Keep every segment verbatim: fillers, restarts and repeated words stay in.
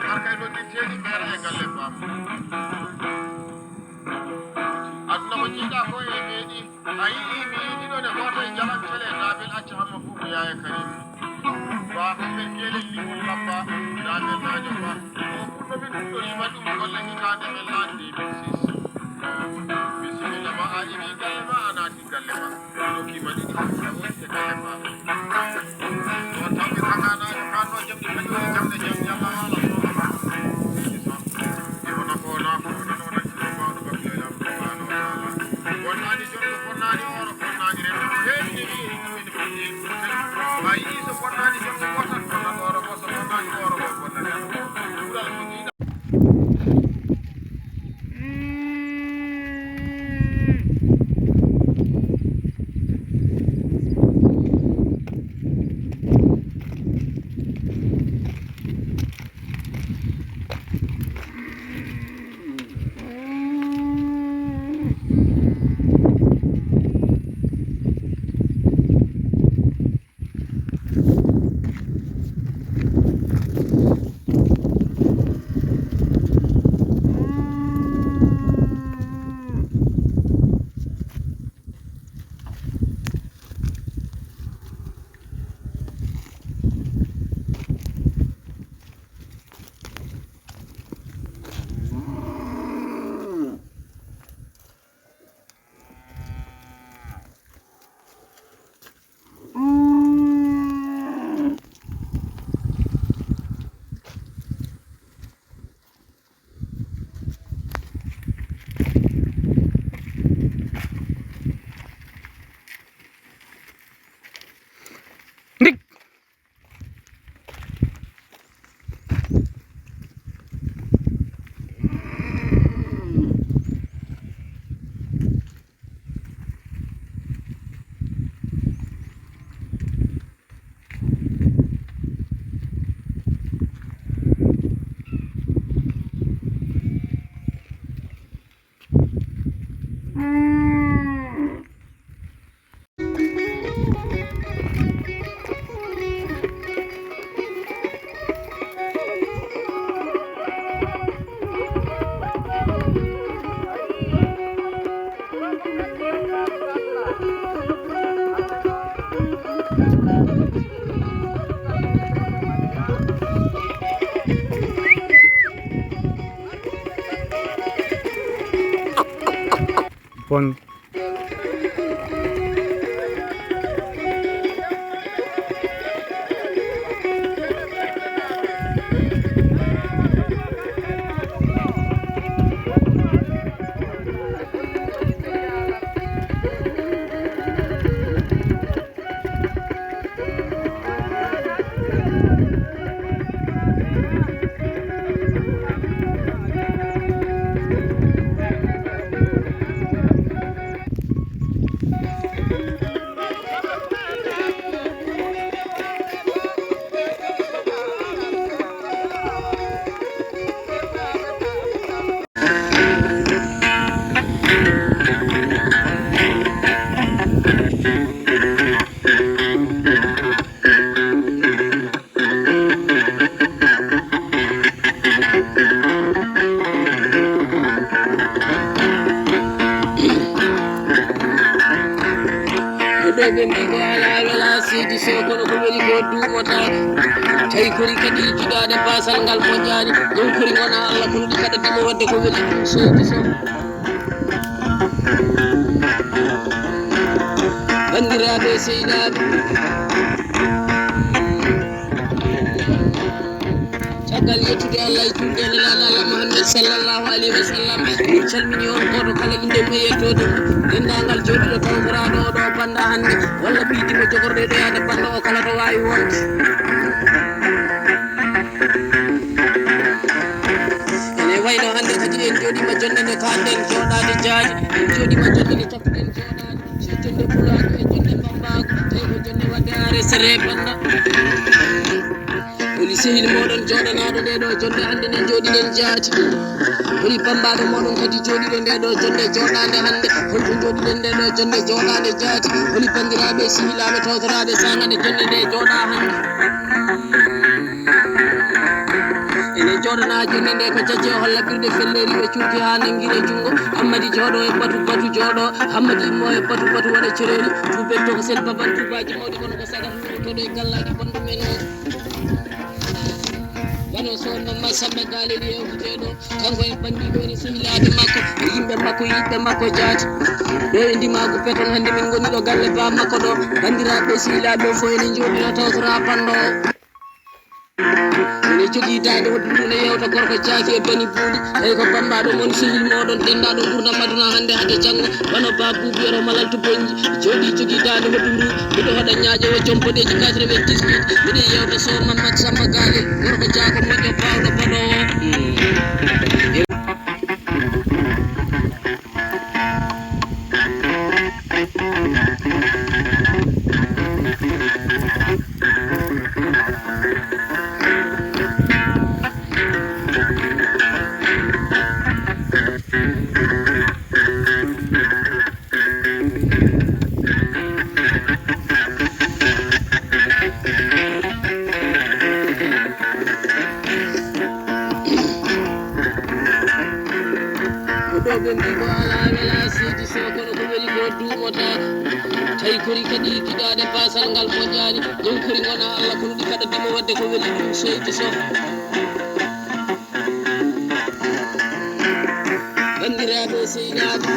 Har kay noddirteeɗi mbeera e galle Ba. Aduna ko jiiɗaa ko e meeɗi. A yi'ii mi yiɗi ɗon e gooto e jalan tele Daabel acca Hamma Buubu Yaaya Karim. Ba ko nder geelel Limol Labba, Daabel Naajo Ba. O ɓurɗo min fuɗɗoriima ɗum golle hitaande men laande deux mille six. Bisimilla ma a iwi galle ma a naati galle ma. Ɗo kima ɗiɗi ko ɗo woni e galle ma. Ɗo tawɓe kanganaɗo kanno jamɗe kañum woni jamɗe jam yalla ala ɗo ama. Iwona ko na ko na ɗo na ɗo ma ɗo bakkiyo yam subhanahu wa ta'ala. Wonnaani jonɗo fonnaani oro fonnaani rem. Heɓni mi ɗum min fuɗɗi. A yi'i so fonnaani jonɗo gotal fonnat oro go so fonnaani oro go fonnat. Ɓural ko jiiɗa. Ndik. Bon. Ɓe mbi ko alaa welaa seydi Sow, kono ko weli ko duumata. Tawi kori kadi jiɗaade baasal ngal moƴƴaani. Ɗum kori ngona Allah, kono ɗi kaɗa dimo wadde ko weli ɗum seydi Sow. Banndiraaɓe sehilaaɓe, caggal yettude Allah e juulde e Nelaaɗo Allah Muhammad sallallahu alayhi wa sallam, min calmini on gooto kala innde mum e yettoode mum. Denndaangal jooɗiiɗo tawtoraaɗo oɗo bannda hannde, walla ɓiy dimo jogorɗo e ɗo yaade bannda o kala to waawi wonde. Ene wayno hannde kadi en jooɗiima jonnde nde kaanɗen jooɗaade jaaji, en jooɗiima jonnde nde tappuɗen jooɗaade. So jonnde pulaagu e jonnde bammbaagu, tawi ko jonnde waɗde arrêté bannda. Holi sehil mooɗon jooɗanaaɗo nde ɗo jonnde hannde nde njooɗiɗen jaati? Holi bammbaaɗo mooɗon kadi jooɗiiɗo nde ɗo jonnde jooɗaande hannde? Holto njooɗiɗen nde ɗo jonnde jooɗaande jaati? Holi banndiraaɓe sehilaaɓe tawtoraaɓe saagaade jonnde nde jooɗaa hannde? Ene Koronaajo nde nde ko jajje o holla birde felleri o curki haa nanngiri e junngo. Hammadi jooɗo e batu, batu jooɗo. Hammadi immo e batu, batu waɗa cereeri. Tuubel tokosel babal tuubaaji mawɗi kono ko sagar toɗo e gallaaji bonɗo men o. Wano so Mamma Samba Gaalel yewteteɗo, kanko e banndiiɗo woni sehilaaɓe makko, e yimɓe makko, yiɗɓe makko jaati. Ɗo e ndimaagu peton hannde min ngoni ɗo galle ba makko ɗo. Banndiraaɓe sehilaaɓe fof ene njooɗino tawtora panɗo o. Ene jogii daande hoɗdu ndu ne yewta gorko jaaki e bani buuɗi. Tawi ko bammbaaɗo mon sehil mooɗon denndaaɗo nguurndam aduna hannde hade janngo. Wano ba buubi yoro malal to bonji. Jooɗi jogii daande hoɗdu ndu. Miɗo hoɗa ñaaƴo o jom boɗeeji quatre-vingt-dix-huit. Miɗo yewta so Mamad Samba Gaalel. Gorko jaako moƴƴo baawɗo baɗoowo. Ko ɗo ɓe mbi ko alaa welaa seydi Sow, kono ko weli ko duumotaako. Tawi kori kadi giɗaaɗe baasal ngal moƴƴaani. Ɗum kori ngona Allah, kono ɗi kaɗa dimo waɗde ko weli ɗum seydi Sow. Banndiraaɓe sehilaaɓe,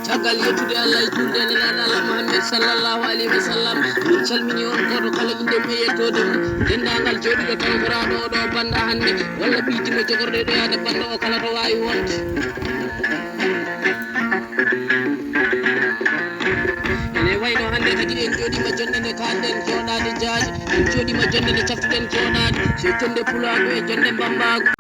caggal yettude Allah e juulde e Nelaaɗo Allah Muhammad sallallahu alayhi wa sallam, min calmini on gooto kala innde mum e yettoode mum, denndaangal jooɗiiɗo tawtoraaɗo oo ɗoo bannda hannde, walla ɓiyti mo jogorɗo e ɗo yaade bannda o kala to waawi wonde. Ene wayno hannde kadi en jooɗiima jonnde nde kaalɗen jooɗaade jaaji, en jooɗiima jonnde nde caftuɗen jooɗaade, so jonnde pulaagu e jonnde bammbaagu.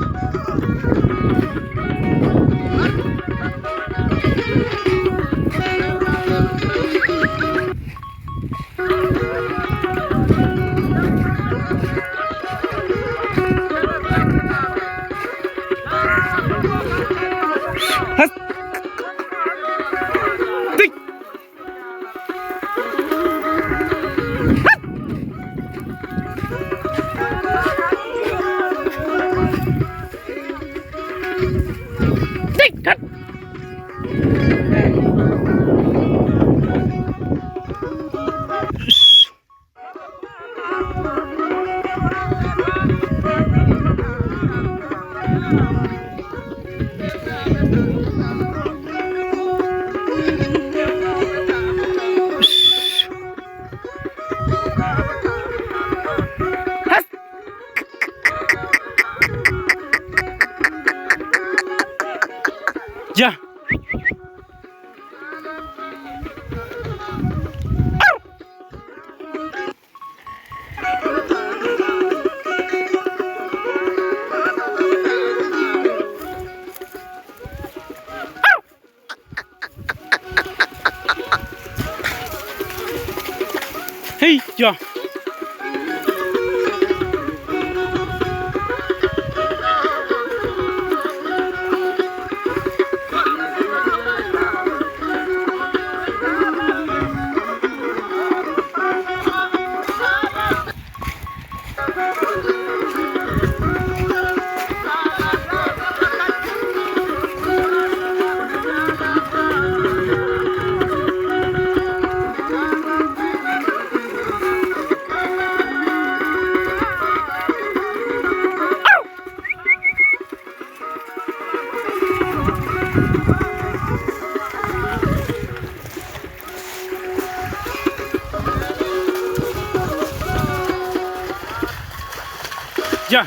Ja. Hey, ja. Ja.